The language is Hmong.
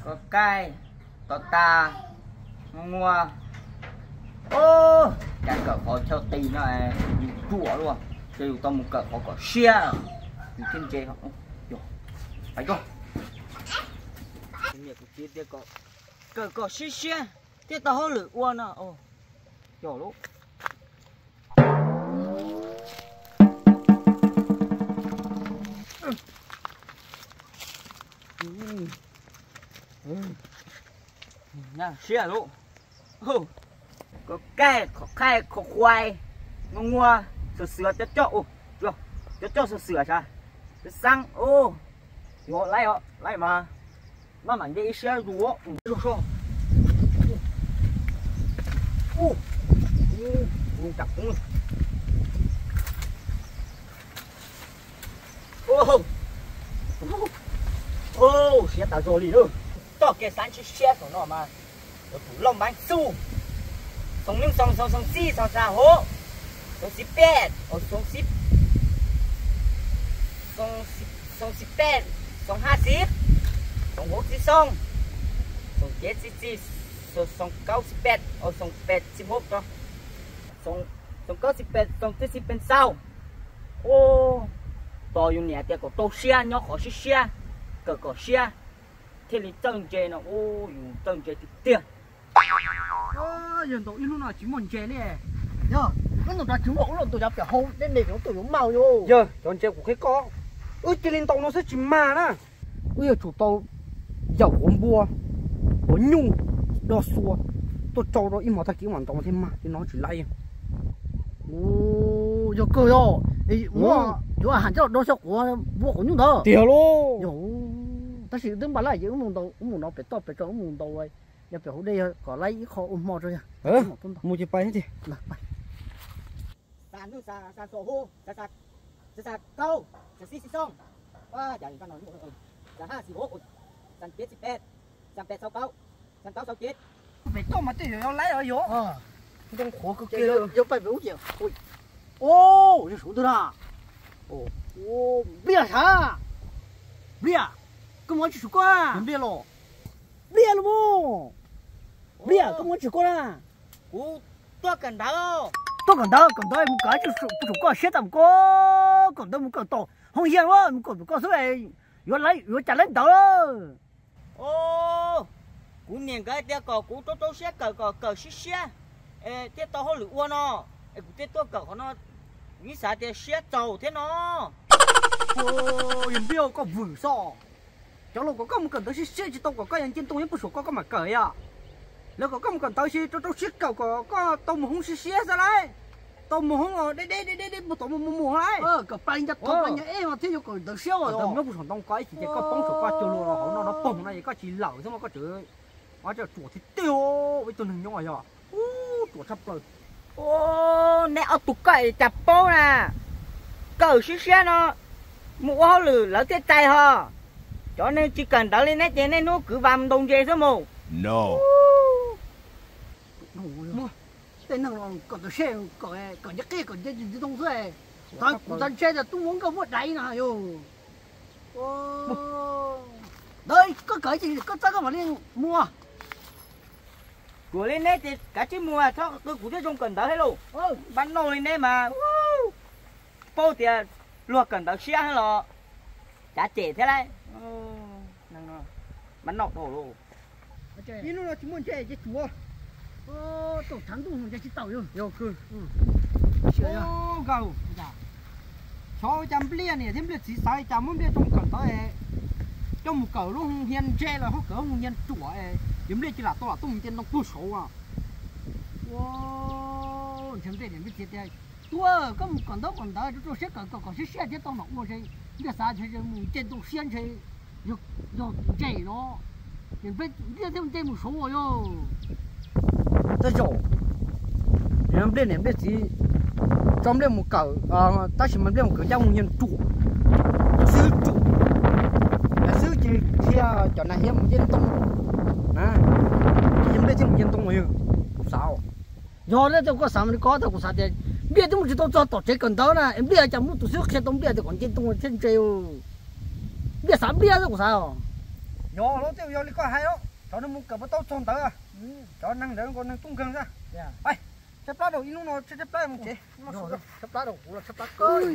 Koj kaij, tau tas, muaj muaj. Ub, cas kawm qhov chaw qis no yus ruam luaj, ces yus tau mus kawm qhov kom siab, yus thiaj ntse. Pais koj, niam kuv txiv tias kom kawm kom siab siab thiaj tau hauj lwm ua no. Yog lub siab lub, koj kaij, qhov khaij, qhov khuais, muaj muaj, xwm xwm cov coj, cov coj xwm xwm sav, xab, yuav laib os, laib mas, maj mam nce ib siab zuj zus. Siab tas zog li lawm. Txoj kev xav ntsib siab saum no mas, yuav tsum lauj npav xub, xoom neej xoom, xoom xoom xib, xoom xav huv, xoom xib peb, xoom xib, xoom xib peb, xoom hab xib, xoom huv xib xoom, xoom cev xib txi, xoom kaub xib peb, xoom peb xib huv, xoom kaub xib peb, xoom txwj xib peb xaus. Ub, tos yus niam tias kom rau siab nyob qhov siab siab, kawm kom siab thiaj li txawj ntse no. Ub, yus txawj ntse tiag tiag. Yawg ntaus ib lub no tsis muaj ntses li. Yog, lub ntaus rau tsis muaj, ub, los ntaus cov pem hau deb deb, cov tuaj yuav maj yom. Yawg, cov ntses kuv qhia koj, wb cia li ntaus no xwb tsis mag na. Wb yuav tsum tau yaum quav npua, quav nyuj, do xua tuaj tsau rau ib hmos tag kis mam ntaus thiaj mag, li no tsis laib. Yog kawg yog, yuav has coj do xyov quav npua quav nyuj ntawd. Tiag lauj. Yog, tab sis twb npaj lawm ces wb mus ntaus, wb mus no pem toj pem tsaus wb mus ntaus, yog pem hauv dej yog kom laib ib qho ua hmo tso yog. Mus ces pais thiab ces. Xav hnub, xav xav xav huv, xav xav kaub, xav xib xib xooj, xav haj xib huv, xav cev xib peb, xav peb xav kaub, xav kaub xav cev. Pem toj mas tej zaum yuav laib os yom. Zoo qhuav kawg kiag. Yuav pais pem ub ces, o, yog suav ntug na. Npliaj sav, Npliaj, koj mus tsis suav koj. Npliaj los, Npliaj los mus, Npliaj koj mus tsis suav koj na. Kuv tuaj kawm ntawv. Tuaj kawm ntawv, kawm ntawv mus kawm tsis suav koj, siab tas mus koj, kawm ntawv mus kawm tau hoob hias mus kawm koj xwb, yuav cas laib ntawv. Kuv niam nkawd tias kom kuv rau rau siab kawm kom kawm siab siab thiaj tau hauj lwm ua no, es kuv thiaj tuaj kawm qhov no, kuv yeej xav tias siab txaus thiab no. Yog Npliaj koj vwm xwb, cov laus kom koj mus kawm ntawv siab siab tsis tau kom koj yuav nce ntoo nyob puag saum koj koj mam kawm yom. Lawv kom koj mus kawm ntawv ces rau rau siab kawm kom koj tau mus hoob siab siab xwb lauj, tau mus hoob deb deb deb deb puag tod mus mus mus lauj. Kawm plas nca thoob plas nca eb mas thiaj yuav kawm ntawv siab os. Nyob puag saum ntoo ko ib chim ces koj poob saum koj cua lug los hauv no no poob no ces koj tsis lawm xwb mas koj tseem ruam tiag tiag, ua ib tug neeg nyob yog ruam tshaj plaws. Neb ob tug koj cas paub na, kawm siab siab no mus ua hauj lwm lawv thiaj txais ho. Cov neeg tsis kawm ntawv li neb ces nej hnub kwv vas ntaus ntses xwb mus. Tej neeg kawm ntawv siab kawm nce qij kawm nce ntoo xwb. Kuv txhais ntshai tias tub muab nkauj muab daiv no yog. Ntawd koj kawm ces koj txawj koj mam li mus. Ruam li neb ces kav tsij mus txhob qw kuv thiaj zoo kawm ntawv thiab lauj. Npab noj li neb mas paub tias luag kawm ntawv siab los cav cem thiab lauj. Npab noj dhau lauj. Ib hnub no tsis muaj ntses ces tsuav. Tau tshav ntuj mus ntses tsis taus yog. Nkaus, xyov ua cas Npliaj niam thiab Npliaj txiv xav li cas muab Npliaj coj kawm ntawv, coj mus kawm lub hoo hia ntse los ho kawm lub hoo hia ruam, ces Npliaj cia li lam tau lam tuaj mus nce ntoo puag saud. Ntshe Npliaj niam Npliaj txiv tias, tub, koj mus kawm ntawv kawm ntawv rau rau siab kawm kom kom siab siab thiab tau nom ua ntshe, Npliaj xav ntshe mus nce ntoo siab ntshe yog ntse no, ces Npliaj thiaj nce mus saud yog. Tej zaum Npliaj niam Npliaj txiv tso Npliaj mus kawm, tab sis mas Npliaj mus kawm caj mus nyiag ruam, xwb ruam, xwb ces thiaj cov nas hiab mus nce ntoo na, ces Npliaj thiaj mus nce ntoo yog, kuv xav. Yog li koj xav li ko tas kuv xav tias Npliaj twb mus tsis tau txog tom tsev kawm ntawv na, Npliaj cas muaj tus xib hwb qhia tau Npliaj tias kom nce ntoo thiaj ntse. Npliaj xav Npliaj xwb kuv xav os. Yog los twb yog li koj hais os, cov neeg mus kawm puas tau txog ntawd. Cov neeg ntawd nkaus neeg tub nkeeg xwb. Tshaib plab rau ib hnub no tshaib plab mus tsev. Tshaib plab rau kuv los tshaib plab kawg.